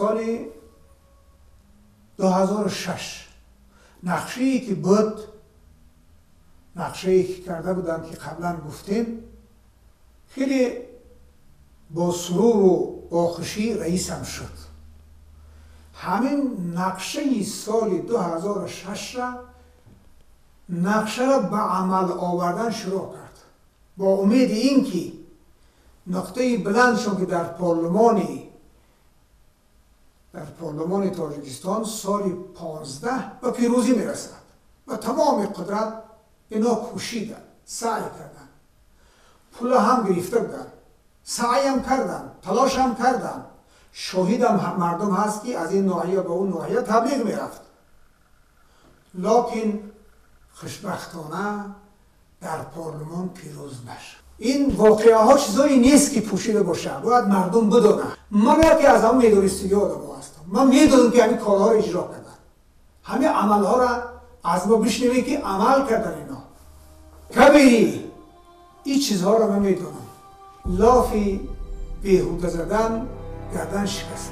Соли 2006 нақшае ки буд, нақшае ки карда буданд, ки қаблан гуфтем, хеле бо суруру бо хушӣ раисам шуд. Ҳамин нақшаи соли 2006-ра нақшаро ба амал овардан шурӯъ кард, бо умеди ин ки нуқтаи баландшон ки дар парлумони Тоҷикистон соли 15 ба пирӯзӣ мерасад. Ба тамоми қудрат ино кӯшиданд, саъй карданд, пула ҳам гирифта буданд, саъям карданд, талошам карданд. Шоҳидам мардум ҳаст ки аз ин ноҳия ба он ноҳия таблиғ мерафт. Локин хушбахтона дар парлумон пирӯз нашуд. Ин воқеаҳо чизое нест ки пӯшида бошад, бояд мардум бидонанд. Ман яке аз ҳамон медонистагӣ одамҳо ҳастам. Ман медонам ки ҳамин корҳоро иҷро карданд, ҳамин амалҳоро аз мо бишнавед ки амал кардан ино. Кабирӣ ин чизҳоро ман медонам. Лофи беҳуда задан гардан шикаст.